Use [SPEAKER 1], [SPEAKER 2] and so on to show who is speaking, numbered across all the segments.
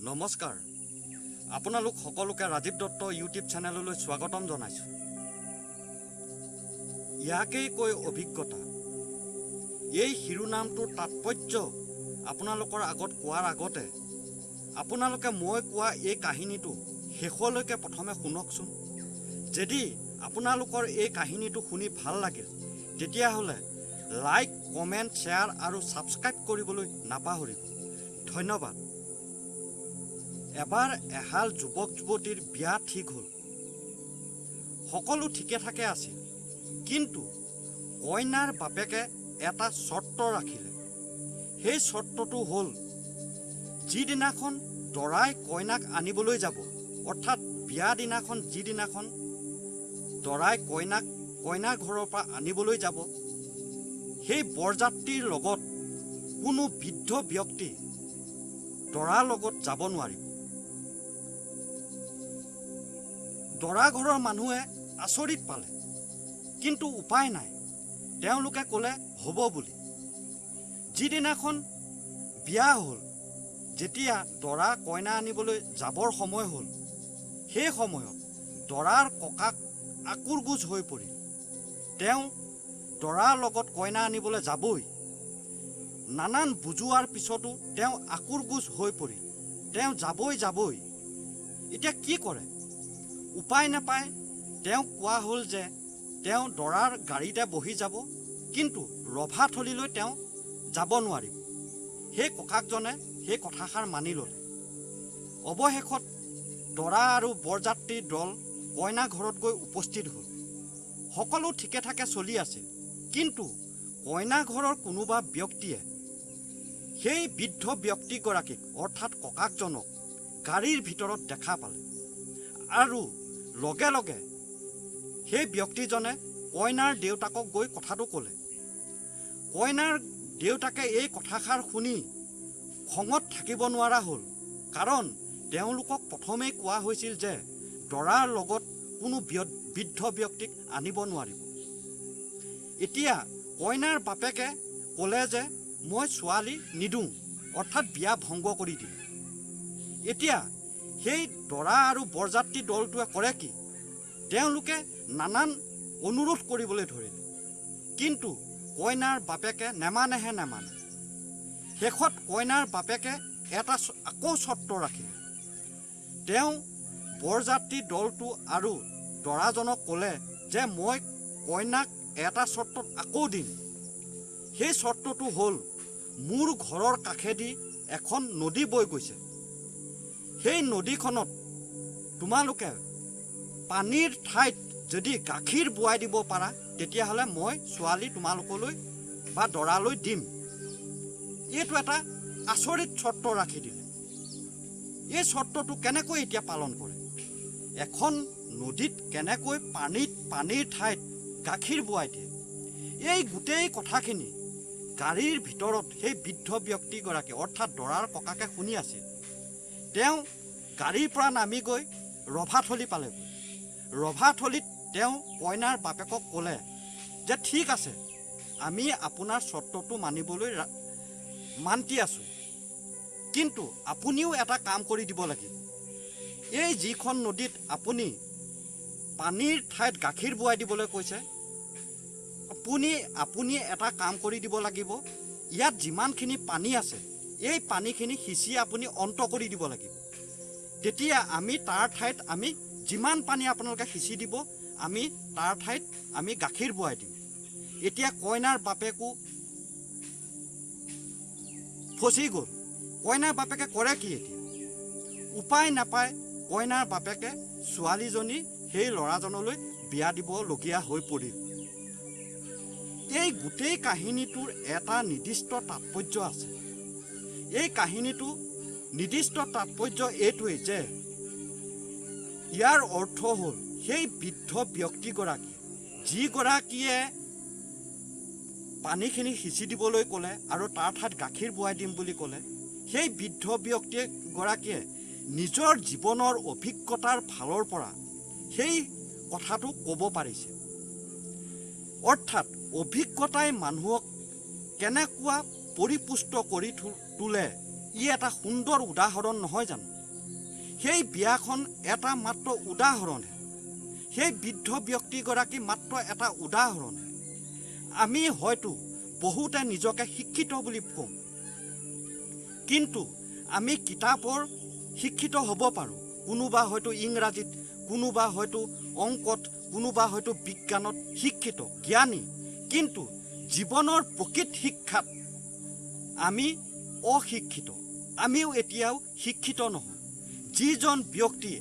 [SPEAKER 1] নমস্কাৰ, আপোনালোক সকলোকে ৰাজীৱ দত্ত ইউটিউব চেনেললৈ স্বাগতম জনাইছোঁ। ইয়াকেই কৈ অভিজ্ঞতা। এই শিৰোনামটোৰ তাৎপৰ্য আপোনালোকৰ আগত কোৱাৰ আগতে আপোনালোকে মই কোৱা এই কাহিনীটো শেষলৈকে প্ৰথমে শুনকচোন। যদি আপোনালোকৰ এই কাহিনীটো শুনি ভাল লাগিল, তেতিয়াহ'লে লাইক, কমেণ্ট, শ্বেয়াৰ আৰু ছাবস্ক্ৰাইব কৰিবলৈ নাপাহৰিব। ধন্যবাদ। এবাৰ এহাল যুৱক যুৱতীৰ বিয়া ঠিক হ'ল। সকলো ঠিকে ঠাকে আছিল, কিন্তু কইনাৰ বাপেকে এটা চৰ্ত ৰাখিলে। সেই চৰ্তটো হ'ল, যিদিনাখন দৰাই কইনাক আনিবলৈ যাব, অৰ্থাৎ বিয়া দিনাখন যিদিনাখন দৰাই কইনাক কইনাৰ ঘৰৰ পৰা আনিবলৈ যাব, সেই বৰযাত্ৰীৰ লগত কোনো বৃদ্ধ ব্যক্তি দৰাৰ লগত যাব নোৱাৰিব। দৰা ঘৰৰ মানুহে আচৰিত পালে, কিন্তু উপায় নাই। তেওঁলোকে ক'লে হ'ব বুলি। যিদিনাখন বিয়া হ'ল, যেতিয়া দৰা কইনা আনিবলৈ যাবৰ সময় হ'ল, সেই সময়ত দৰাৰ ককাক আঁকোৰগোজ হৈ পৰিল। তেওঁ দৰাৰ লগত কইনা আনিবলৈ যাবই। নানান বুজোৱাৰ পিছতো তেওঁ আঁকোৰগোজ হৈ পৰিল। তেওঁ যাবই যাবই। এতিয়া কি কৰে? উপায় নাপায় তেওঁক কোৱা হ'ল যে তেওঁ দৰাৰ গাড়ীতে বহি যাব, কিন্তু ৰভাথলীলৈ তেওঁ যাব নোৱাৰিব। সেই ককাকজনে সেই কথাষাৰ মানি ল'লে। অৱশেষত দৰা আৰু বৰযাত্ৰীৰ দল কইনা ঘৰত গৈ উপস্থিত হ'ল। সকলো ঠিকে ঠাকে চলি আছিল, কিন্তু কইনা ঘৰৰ কোনোবা ব্যক্তিয়ে সেই বৃদ্ধ ব্যক্তিগৰাকীক, অৰ্থাৎ ককাকজনক গাড়ীৰ ভিতৰত দেখা পালে আৰু লগে লগে সেই ব্যক্তিজনে কইনাৰ দেউতাকক গৈ কথাটো ক'লে। কইনাৰ দেউতাকে এই কথাষাৰ শুনি খঙত থাকিব নোৱাৰা হ'ল, কাৰণ তেওঁলোকক প্ৰথমেই কোৱা হৈছিল যে দৰাৰ লগত কোনো বৃদ্ধ ব্যক্তিক আনিব নোৱাৰিব। এতিয়া কইনাৰ বাপেকে ক'লে যে মই ছোৱালী নিদিওঁ, অৰ্থাৎ বিয়া ভংগ কৰি দিলে। এতিয়া সেই দৰা আৰু বৰযাত্ৰী দলটোৱে কৰে কি? তেওঁলোকে নানান অনুৰোধ কৰিবলৈ ধৰিলে, কিন্তু কইনাৰ বাপেকে নেমানেহে নেমানে। শেষত কইনাৰ বাপেকে এটা আকৌ চৰ্ত ৰাখিলে। তেওঁ বৰযাত্ৰী দলটো আৰু দৰাজনক ক'লে যে মই কইনাক এটা চৰ্তত আকৌ দিম। সেই চৰ্তটো হ'ল, মোৰ ঘৰৰ কাষেদি এখন নদী বৈ গৈছে। সেই নদীখনত তোমালোকে পানীৰ ঠাইত যদি গাখীৰ বোৱাই দিব পাৰা, তেতিয়াহ'লে মই ছোৱালী তোমালোকলৈ বা দৰালৈ দিম। এইটো এটা আচৰিত চৰ্ত ৰাখি দিলে। এই চৰ্তটো কেনেকৈ এতিয়া পালন কৰে? এখন নদীত কেনেকৈ পানীৰ ঠাইত গাখীৰ বোৱাই দিয়ে? এই গোটেই কথাখিনি গাড়ীৰ ভিতৰত সেই বৃদ্ধ ব্যক্তিগৰাকী, অৰ্থাৎ দৰাৰ ককাকে শুনি আছিল। তেওঁ গাড়ীৰ পৰা নামি গৈ ৰভাথলী পালেগৈ। ৰভাথলীত তেওঁ কইনাৰ বাপেকক ক'লে যে ঠিক আছে, আমি আপোনাৰ চৰ্তটো মানিবলৈ মান্তি আছোঁ, কিন্তু আপুনিও এটা কাম কৰি দিব লাগিব। এই যিখন নদীত আপুনি পানীৰ ঠাইত গাখীৰ বোৱাই দিবলৈ কৈছে, আপুনি এটা কাম কৰি দিব লাগিব। ইয়াত যিমানখিনি পানী আছে, এই পানীখিনি সিঁচি আপুনি অন্ত কৰি দিব লাগিব। তেতিয়া আমি তাৰ ঠাইত আমি যিমান পানী আপোনালোকে সিঁচি দিব, আমি তাৰ ঠাইত আমি গাখীৰ বোৱাই দিম। এতিয়া কইনাৰ বাপেকো ফচি গ'ল। কইনাৰ বাপেকে কৰে কি এতিয়া? উপায় নাপায় কইনাৰ বাপেকে ছোৱালীজনী সেই ল'ৰাজনলৈ বিয়া দিবলগীয়া হৈ পৰিল। এই গোটেই কাহিনীটোৰ এটা নিৰ্দিষ্ট তাৎপৰ্য আছে। এই কাহিনীটো নিৰ্দিষ্ট তাৎপৰ্য এইটোৱেই যে ইয়াৰ অৰ্থ হ'ল, সেই বৃদ্ধ ব্যক্তিগৰাকীয়ে, যিগৰাকীয়ে পানীখিনি সিঁচি দিবলৈ ক'লে আৰু তাৰ ঠাইত গাখীৰ বোৱাই দিম বুলি ক'লে, সেই বৃদ্ধ ব্যক্তিগৰাকীয়ে নিজৰ জীৱনৰ অভিজ্ঞতাৰ ফালৰ পৰা সেই কথাটো ক'ব পাৰিছে। অৰ্থাৎ অভিজ্ঞতাই মানুহক কেনেকুৱা পৰিপুষ্ট কৰি তোলে। ই এটা সুন্দৰ উদাহৰণ নহয় জানো? সেই বিয়াখন এটা মাত্ৰ উদাহৰণহে। সেই বৃদ্ধ ব্যক্তিগৰাকী মাত্ৰ এটা উদাহৰণহে। আমি হয়তো বহুতে নিজকে শিক্ষিত বুলি কওঁ, কিন্তু আমি কিতাপৰ শিক্ষিত হ'ব পাৰোঁ। কোনোবা হয়তো ইংৰাজীত, কোনোবা হয়তো অংকত, কোনোবা হয়তো বিজ্ঞানত শিক্ষিত জ্ঞানী, কিন্তু জীৱনৰ প্ৰকৃত শিক্ষাত আমি অশিক্ষিত। আমিও এতিয়াও শিক্ষিত নহয়। যিজন ব্যক্তি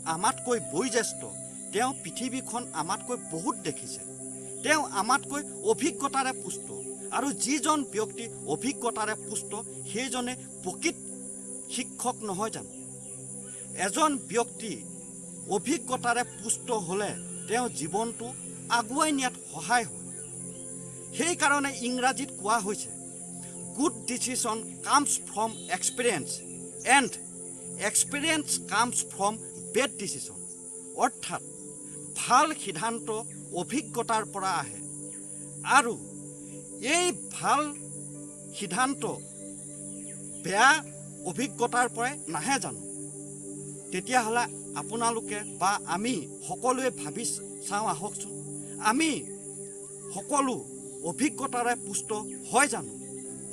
[SPEAKER 1] আমাতকৈ বয়োজ্যেষ্ঠ, তেওঁ পৃথিৱীখন আমাতকৈ বহুত দেখিছে, তেওঁ আমাতকৈ অভিজ্ঞতাৰে পুষ্ট। আৰু যিজন ব্যক্তি অভিজ্ঞতাৰে পুষ্ট, সেইজনে প্ৰকৃত শিক্ষক নহয় জানো? এজন ব্যক্তি অভিজ্ঞতাৰে পুষ্ট হ'লে তেওঁ জীৱনটো আগুৱাই নিয়াত সহায় হয়। সেইকাৰণে ইংৰাজীত কোৱা হৈছে, "Good decision comes from experience and experience comes from bad decision." অৰ্থাৎ ভাল সিদ্ধান্ত অভিজ্ঞতাৰ পৰা আহে আৰু এই ভাল সিদ্ধান্ত বেয়া অভিজ্ঞতাৰ পৰাই নাহে জানো? তেতিয়াহ'লে আপোনালোকে বা আমি সকলোৱে ভাবি চাওঁ আহকচোন, আমি সকলো অভিজ্ঞতাৰে পুষ্ট হয় জানো?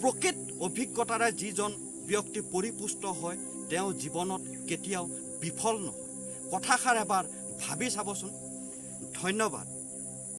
[SPEAKER 1] প্ৰকৃত অভিজ্ঞতাৰে যিজন ব্যক্তি পৰিপুষ্ট হয়, তেওঁ জীৱনত কেতিয়াও বিফল নহয়। কথাষাৰ এবাৰ ভাবি চাবচোন। ধন্যবাদ।